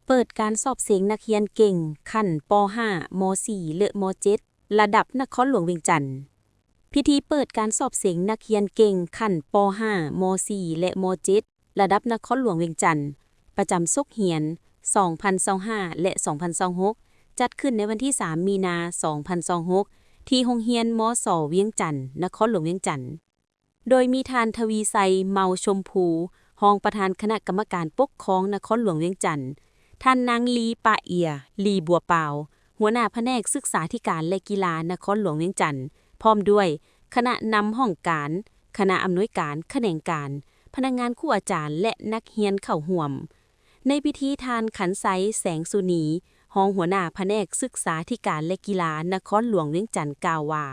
ເປີດການສອບເສັງນັກຮຽນເກັ່ງຂັ້ນ ປໍຫ້າ ມໍສີ່ ແລະ ມໍເຈັດ ລະດັບນະຄອນຫຼວງວຽງຈັນ. ພິທີເປີດການສອບເສັງນັກຮຽນເກັ່ງຂັ້ນ ປໍຫ້າ ມໍສີ່ ແລະ ມໍເຈັດ ລະດັບນະຄອນຫຼວງວຽງຈັນ ປະຈຳສົກຮຽນ ສອງພັນຊາວຫ້າ ແລະ ສອງພັນຊາວຫົກ ຈັດຂຶ້ນໃນວັນທີ ສາມ ມີນາ ສອງພັນຊາວຫົກ ທີ່ໂຮງຮຽນ ມສ ວຽງຈັນ ນະຄອນຫຼວງວຽງຈັນ. ໂດຍມີທ່ານ ທະວີໄຊ ເມົາຊົມພູ ຮອງປະທານຄະນະກຳມະການປົກຄອງນະຄອນຫຼວງວຽງຈັນ, ທ່ານນາງ ລີ ປາເອຍ ລີ ບົວປາວ ຫົວໜ້າພະແນກສຶກສາທິການ ແລະ ກິລານະຄອນຫຼວງວຽງຈັນ, ພ້ອມດ້ວຍຄະນະນຳຫ້ອງການ, ຄະນະອຳນວຍການ, ຂະແໜງການ, ພະນັກງານ, ຄູອາຈານ ແລະ ນັກຮຽນເຂົ້າຮ່ວມ. ໃນພິທີ ທ່ານ ຂັນໄຊ ແສງສຸນີ ຮອງຫົວໜ້າພະແນກສຶກສາທິການ ແລະ ກິລານະຄອນຫຼວງວຽງຈັນ ກ່າວວ່າ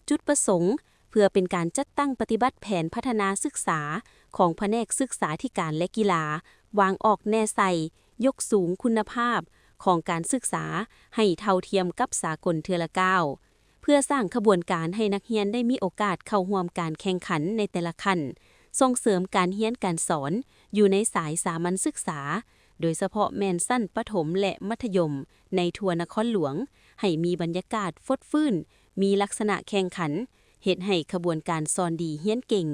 ຈຸດປະສົງ ເພື່ອເປັນການຈັດຕັ້ງປະຕິບັດແຜນພັດທະນາສຶກສາຂອງພະແນກສຶກສາທິການ ແລະ ກິລາ, ວາງອອກແນໃສ່, ຍົກສູງຄຸນນະພາບຂອງການສຶກສາໃຫ້ເທົ່າທຽມກັບສາກົນເທື່ອລະກ້າວ, ເພື່ອສ້າງຂະບວນການໃຫ້ນັກຮຽນໄດ້ມີໂອກາດເຂົ້າຮ່ວມການແຂ່ງຂັນໃນແຕ່ລະຂັ້ນ, ສົ່ງເສີມການຮຽນການສອນຢູ່ໃນສາຍສາມັນສຶກສາ, ໂດຍສະເພາະແມ່ນຊັ້ນປະຖົມ ແລະ ມັດທະຍົມໃນທົ່ວນະຄອນຫຼວງ, ໃຫ້ມີບັນຍາກາດຟົດຟື້ນ, ມີລັກສະນະແຂ່ງຂັນ, ເຮັດໃຫ້ຂະບວນການສອນດີຮຽນເກັ່ງ,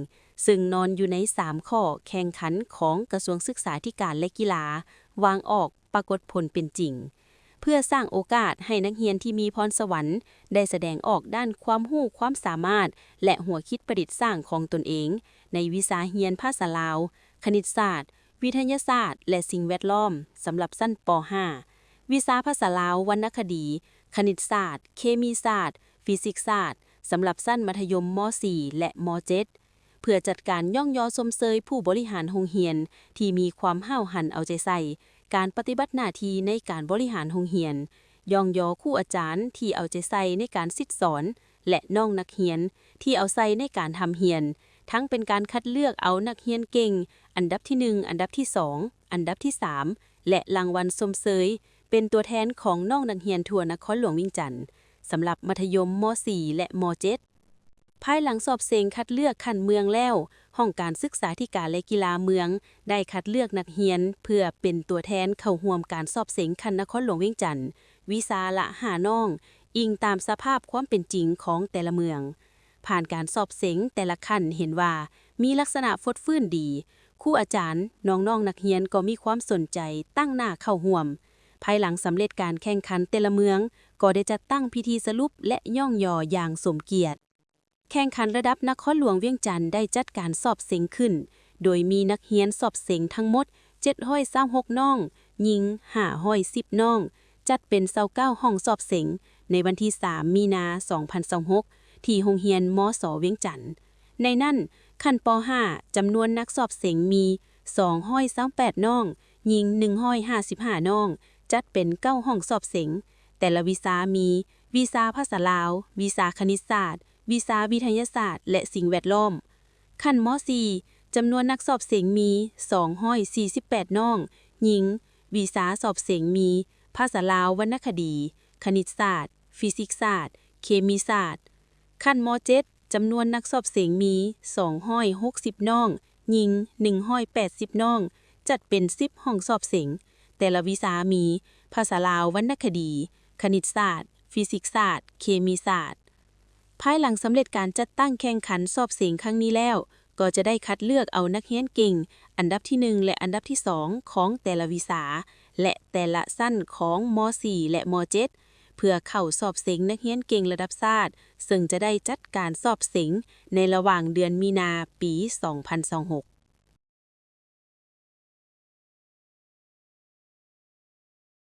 ເຊິ່ງນອນຢູ່ໃນສາມຂໍ້ແຂ່ງຂັນຂອງກະຊວງສຶກສາທິການ ແລະ ກິລາ, ວາງອອກ ປາກົດຜົນເປັນຈິງ, ເພື່ອສ້າງໂອກາດໃຫ້ນັກຮຽນທີ່ມີພອນສະຫວັນໄດ້ສະແດງອອກດ້ານຄວາມຮູ້ຄວາມສາມາດ ແລະ ຫົວຄິດປະດິດສ້າງຂອງຕົນເອງ ໃນວິຊາຮຽນພາສາລາວ, ຄະນິດສາດ, ວິທະຍາສາດ ແລະ ສິ່ງແວດລ້ອມ ສຳລັບຊັ້ນ ປໍຫ້າ, ວິຊາພາສາລາວ, ວັນນະຄະດີ, ຄະນິດສາດ, ເຄມີສາດ, ຟີຊິກສາດ ສຳລັບຊັ້ນມັດທະຍົມ ມໍສີ່ ແລະ ມໍເຈັດ. ເພື່ອຈັດການຍ້ອງຍໍຊົມເຊີຍຜູ້ບໍລິຫານໂຮງຮຽນທີ່ມີຄວາມຫ້າວຫັນເອົາໃຈໃສ່ການປະຕິບັດໜ້າທີ່ໃນການບໍລິຫານໂຮງຮຽນ, ຍ້ອງຍໍຄູອາຈານທີ່ເອົາໃຈໃສ່ໃນການສິດສອນ ແລະ ນ້ອງນັກຮຽນທີ່ເອົາໃສ່ໃນການຮ່ຳຮຽນ, ທັງເປັນການຄັດເລືອກເອົານັກຮຽນເກັ່ງອັນດັບທີໜຶ່ງ, ອັນດັບທີສອງ, ອັນດັບທີສາມ ແລະ ລາງວັນຊົມເຊີຍເປັນຕົວແທນຂອງນ້ອງນັກຮຽນທົ່ວນະຄອນຫຼວງວຽງຈັນ ສຳລັບມັດທະຍົມ ມໍສີ່ ແລະ ມໍເຈັດ. ພາຍຫຼັງສອບເສັງຄັດເລືອກຂັ້ນເມືອງແລ້ວ, ຫ້ອງການສຶກສາທິການ ແລະ ກິລາເມືອງໄດ້ຄັດເລືອກນັກຮຽນເພື່ອເປັນຕົວແທນເຂົ້າຮ່ວມການສອບເສັງຂັ້ນນະຄອນຫຼວງວຽງຈັນ ວິຊາລະຫ້ານ້ອງ, ອີງຕາມສະພາບຄວາມເປັນຈິງຂອງແຕ່ລະເມືອງ. ຜ່ານການສອບເສັງແຕ່ລະຂັ້ນເຫັນວ່າມີລັກສະນະຟົດຟື້ນດີ, ຄູອາຈານ, ນ້ອງໆນັກຮຽນກໍມີຄວາມສົນໃຈຕັ້ງໜ້າເຂົ້າຮ່ວມ. ພາຍຫຼັງສຳເລັດການແຂ່ງຂັນ, ແຕ່ລະເມືອງກໍໄດ້ຈັດຕັ້ງພິທີສະຫຼຸບ ແລະ ຍ້ອງຍໍຢ່າງສົມກຽດ. ແຂ່ງຂັນລະດັບນະຄອນຫຼວງວຽງຈັນໄດ້ຈັດການສອບເສັງຂຶ້ນ, ໂດຍມີນັກຮຽນສອບເສັງທັງໝົດ ເຈັດຮ້ອຍຊາວຫົກນ້ອງ, ຍິງ ຫ້າຮ້ອຍສິບນ້ອງ, ຈັດເປັນ ຊາວເກົ້າຫ້ອງສອບເສັງ ໃນວັນທີ ສາມ ມີນາ ສອງພັນຊາວຫົກ ທີ່ໂຮງຮຽນ ມສ ວຽງຈັນ. ໃນນັ້ນ, ຂັ້ນ ປໍຫ້າ ຈຳນວນນັກສອບເສັງມີ ສອງຮ້ອຍຊາວແປດນ້ອງ, ຍິງ ໜຶ່ງຮ້ອຍຫ້າສິບຫ້ານ້ອງ, ຈັດເປັນ ເກົ້າຫ້ອງສອບເສັງ. ແຕ່ລະວິຊາມີ ວິຊາພາສາລາວ, ວິຊາຄະນິດສາດ, ວິຊາວິທະຍາສາດ ແລະ ສິ່ງແວດລ້ອມ. ຂັ້ນ ມໍສີ່ ຈຳນວນນັກສອບເສັງມີ ສອງຮ້ອຍສີ່ສິບແປດນ້ອງ, ຍິງ, ວິຊາສອບເສັງມີ ພາສາລາວ, ວັນນະຄະດີ, ຄະນິດສາດ, ຟີຊິກສາດ, ເຄມີສາດ. ຂັ້ນ ມໍເຈັດ ຈຳນວນນັກສອບເສັງມີ ສອງຮ້ອຍຫົກສິບນ້ອງ, ຍິງ ໜຶ່ງຮ້ອຍແປດສິບນ້ອງ, ຈັດເປັນ ສິບຫ້ອງສອບເສັງ. ແຕ່ລະວິຊາມີ ພາສາລາວ, ວັນນະຄະດີ, ຄະນິດສາດ, ຟີຊິກສາດ, ເຄມີສາດ. ພາຍຫຼັງສຳເລັດການຈັດຕັ້ງແຂ່ງຂັນສອບເສັງຄັ້ງນີ້ແລ້ວ, ກໍຈະໄດ້ຄັດເລືອກເອົານັກຮຽນເກັ່ງອັນດັບທີໜຶ່ງ ແລະ ອັນດັບທີສອງຂອງແຕ່ລະວິຊາ ແລະ ແຕ່ລະຊັ້ນຂອງ ມໍສີ່ ແລະ ມໍເຈັດ ເພື່ອເຂົ້າສອບເສັງນັກຮຽນເກັ່ງລະດັບຊາດ, ເຊິ່ງຈະໄດ້ຈັດການສອບເສັງໃນລະຫວ່າງເດືອນມີນາ ປີສອງພັນຊາວຫົກ.